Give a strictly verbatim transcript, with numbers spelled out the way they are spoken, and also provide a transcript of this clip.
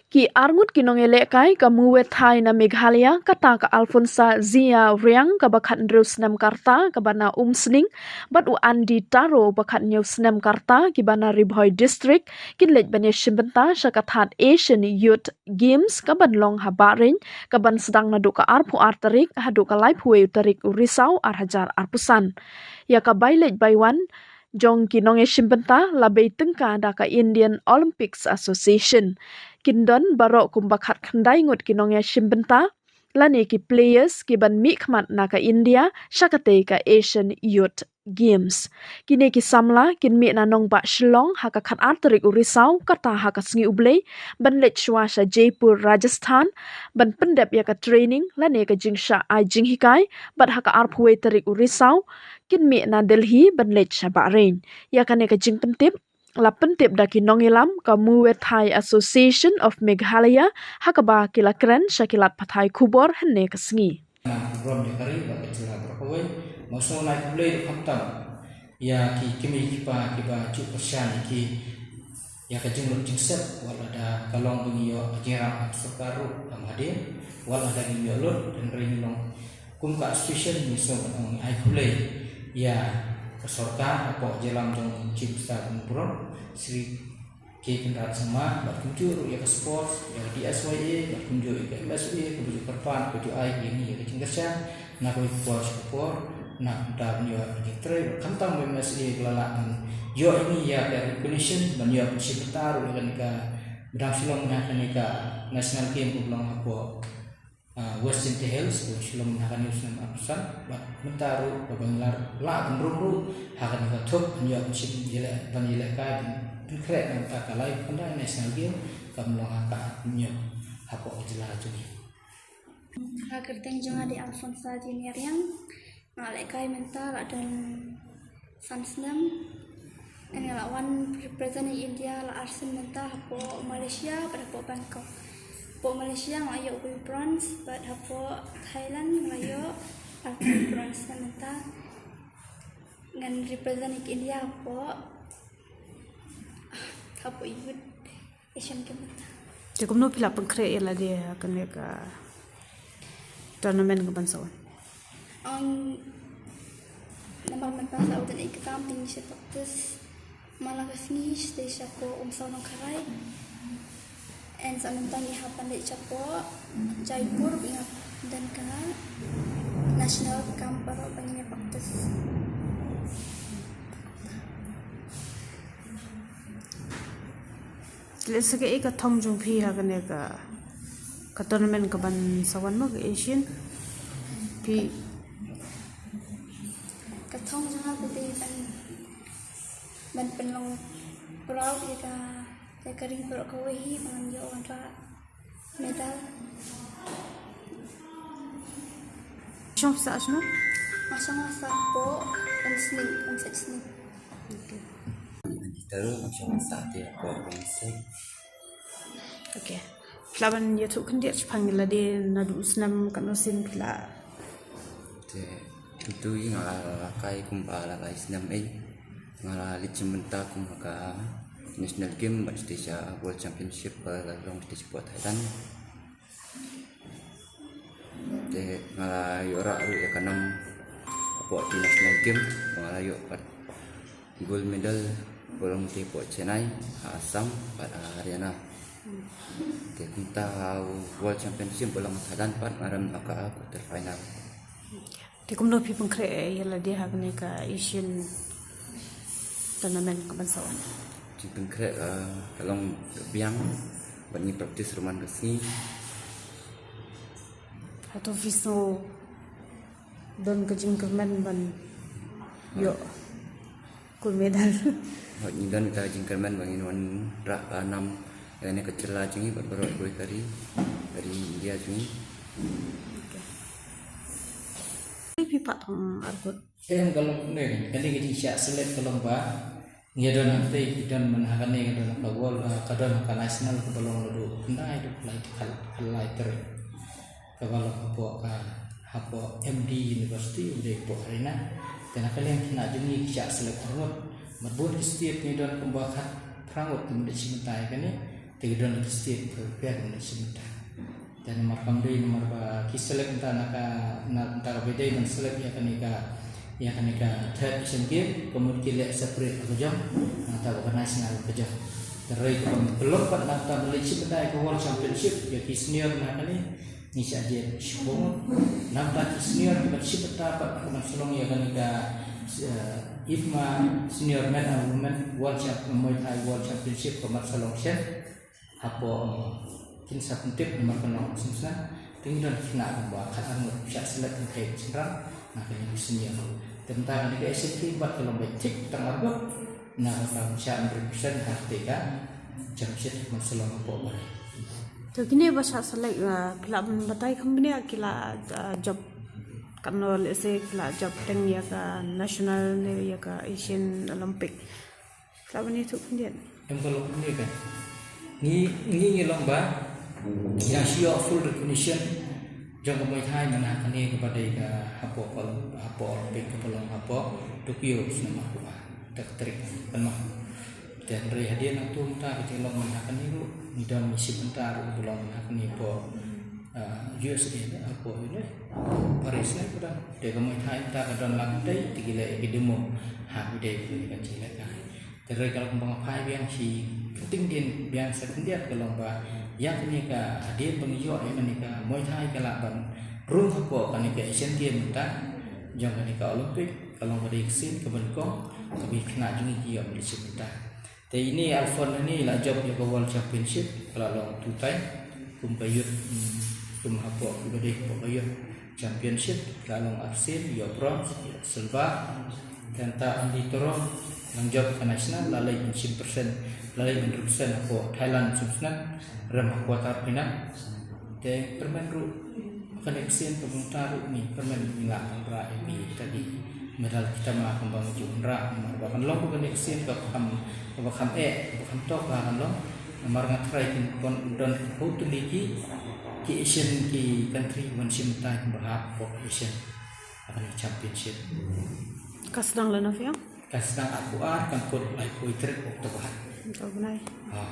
Ki arngut ki nongialehkai ka Muay Thai na Meghalaya, kata ka Alfonsa Zia Riang kaba khathynriew snem ka rta kaba na Umsning, bad u Andy Taro ba khathynñiew snem ka rta kiba na Ri Bhoi District, kin leit ban ïashim bynta sha ka thad Asian Youth Games kaban long ha Bahrain, kaban sdang naduh ka arphew ar tarik haduh ka laiphew wei u tarik u Risaw ar hajar arphew san. Ïa ka bai leit bai wan jong ki nongïashim bynta la bei tyngka da ka Indian Olympics Association. Kin don baroh kumba khatkhyndai ngut ki nongïashim bynta lane ki players kiban mihkhmat na ka India sha katei ka Asian Youth Games. Kine ki samla kin mih na nongbah Shillong ha ka khatar tarik u Risaw, kata ha ka sngi U Blei, ban leit shuwa sha Jaipur, Rajasthan, ban pyndep ïa ka training lane ka jingshah ai jinghikai, bad ha ka arphew wei tarik u Risaw kin mih na Delhi ban leit sha Bahrain. Ïa kane ka jingpyntip la pyntip da ki nongïalam ka Muay Thai Association of Meghalaya, ha kaba ki la kren sha ki lad pathai khubor hynne ka sngi. Na program ïa ka ri bad ka jylla baroh kawei, nga sngewbha ai khublei ruh khamtam ïa ki kmie ki kpa kiba ju kyrshan ïa ki ïa ka jinglut jingsep, wat lada ka long ba ngi ïoh ka jingïarap na ka sorkar ruh kam hadien, wat lada ngim ïoh lut, hynrei ngi long kum ka association ngi sngewbha ban ong ai khublei ïa ka sorkar hapoh jingïalam jong u Chief Minister barim Shri K Conrad Sangma, bad kumjuh ruh ïa ka sports, ïa ka D S Y A, bad kumjuh ïa ka M S Y A, kaba ju kyrpad, kaba ju ai ïa ngi ïa ka jingkyrshan na kawei ka por sha ka por, na ka bynta ban ïoh ka jingtrei, bad khamtam ka M S Y A ka la lah ban ïoh ïa ngi ïa ka recognition, ban ïoh ban shim bynta ruh ïa kane ka, ba dang shu long na kane ka National Game kaba long hapoh ah, West Jaintia Hills, kaba shu long ha kane u snem arphew san, bad mynta ruh kaba ngi la lah ban rung ruh ha kane ka thup ban ïoh ban shim ïaleh, ban ïalehkai, ban pynkhreh na ka bynta ka lai phew khyndai National Game kaba long ha ka Arphew Hynñiew hapoh ka jylla jong ngi. Ha kyrteng jong nga dei Alfonsa Junior Riang. Nga lehkai mynta la don san snem. Nga la wan represent ïa India la ar sien mynta hapoh Malaysia bad hapoh Bangkok. Hapoh Malaysia nga la ïoh wei u bronze bad hapoh Thailand nga la ïoh arphew bronze. Mynta ngan represent ïa India hapoh, hapoh youth Asian Games mynta. Te kumno phi la pynkhreh ïa lade ha kane ka tournament kaban sa wan? Ong, namar mynta sa u dang exam te ngi shu practice man la ka sngi shatei shapoh Umsaw Nongkharai. And sa mynta ngi hap ban leit shapoh Jaipur ba ngi hap don ka national camp baroh ba ngin ïa practice. Lehse kaei ka thong jong phi ha kane ka, ka tournament kaban sa wan mo, ka Asian? Phi, ka thong jong nga ka dei ban, ban pynlong proud ïa ka, ïa ka ri baroh kawei hi, ban ïoh wanrah medal. Shong sah shano? Nga shong sah hapoh Umsning, Umsning. Okay. Kita ruh nga shong sah te hapoh Umsning. Okay. Phi lah ban ïathuh khyndiat shaphang ïa lade naduh u snem katno sien phi la. Te, tu ïa nga la kai kumba la lai snem ei. Nga la leit shim bynta kum ha ka National Game bad shatei sha World Championship ba la long shatei shapoh Thailand. Te nga la ïoh rah ruh ïa ka nam hapoh ki National Game ba nga la ïoh pat gold medal ba long te hapoh Chennai, ha Assam bad ha Haryana. Te kumta ha World Championship ba long ha Thailand pat nga rem ha ka quarter final. Te kumno phi pynkhreh ïa lade ha kane ka Asian tournament kaban sa wan? Jingpynkhreh, ah, ka long biang bad ngi practice ruh man ka sngi. Hato phi sngew don ka jingkyrmen ban ïoh gold medal? Hooid, ngi don ka jingkyrmen ba ngin wanrah, ah, nam ïa kane ka jylla jong ngi bad baroh kawei ka ri, ka ri India jong ngi. Okay. Phi pat thong arngut. Em, ka long ne, kane ka jingshah select ka long ba ngi don hangtei, ngi don man ha kane, ka don ka world, ah, ka don ka national kaba long naduh khyndai, naduh khyndai, khyndai tarik. Kaba long hapoh ka, hapoh M D University, u dei hapoh Haryana. Te na ka liang khynnah jong ngi ki shah select arngut. Bad bun ki state ngi don kumba khatphra ngut ki mih shim bynta ïa kane. Te ki don ki state ki pher ban leit shim bynta. Te namar kam dei namar ba ki select bynta na ka, na bynta kaba dei ban select ïa kane ka, ïa kane ka third Asian Game, ka mut ki leh separate ka jong, na bynta ba ka national ka jong. Te hynrei kaba long pat na bynta ban leit shim bynta ïa ka World Championship ïa ki senior na kane, ngi sa jied shibun. Na bynta ki senior kiba shim bynta pat, kiba sa long ïa kane ka, eh, IFMA Senior Men and Women World Champ-, Muay Thai World Championship ka mat sa long shen. Hapoh, kin sa pyntip namar ka long shisha. Te ngi don ki khynnah kumba khatar ngut shah select, kynthei shynrang, na ka liang senior. Te mynta kane ka Asian Game pat ka long ba thik tang arngut. Na ka long shah hynriew percent ha kata ka championship man sa long hapoh ba. To kine ba shah select, ah, ki lah ban batai kham bniah, ki lah, ah, jop katno, let's say ki lah jop teng ïa ka national ne ïa ka Asian Olympic. Ki lah ban ïathuh khyndiat. Em, ka long kumne kan. Ngi, ngi, ngi long ba ngi dang shu ïoh full recognition jong ka Muay Thai man ha kane kaba dei ka hapoh, hapoh Olympic kaba long hapoh Tokyo snem arphew ar, ka tarik pynmah. Te hynrei hadien nangta ka jinglong man ha kane ruh, ngi don ngi shim bynta ruh ba long man ha kane hapoh, ah, U S A, hapoh ine, Paris ne ka don. Te ka Muay Thai mynta ka don lang katei, te ki leh ki demo ha kaba dei ka jingleh ka. Te hynrei ka long ba nga phai biang shi kyntien biang sa khyndiat, ka long ba ïa kane ka, hadien ba ngi ïoh ïa kane ka Muay Thai ka lah ban rung hapoh kane ka Asian Game mynta, jong kane ka Olympic, ka long ka dei ka sien kaba nyngkong kaba ki khynnah jong ngi ki ïoh ban leit shim bynta. Te ine Alphonse ine i la jop ïa ka World Championship, ka la long two time kum ka youth, hmm, kum hapoh, kum ka dei hapoh ka youth championship, ka la long arsien, ïoh bronze, ïoh silver. Te mynta Andy Toro, la jop ka national, la leit ban shim percent, la leit ban represent hapoh Thailand shisha, rem ha quarter final. Te pyrmen ruh kane ka sien ka bynta ruh ngi pyrmen ngi lah ban rah ïa ki, kita ki medal, kita ma kumba ngi ju rah, namar ba kan long kane ka sien kaba kham, kaba kham eh, kaba kham tok ba kan long. Namar nga tharai kin pon don hynriew tylli ki, ki Asian, ki country ban shim bynta kin ba hap hapoh Asian, ha kane championship. Ka sdang lano phi ong? Ka sdang arphew ar, kan kut laiphew tarik October. October nai. Ah.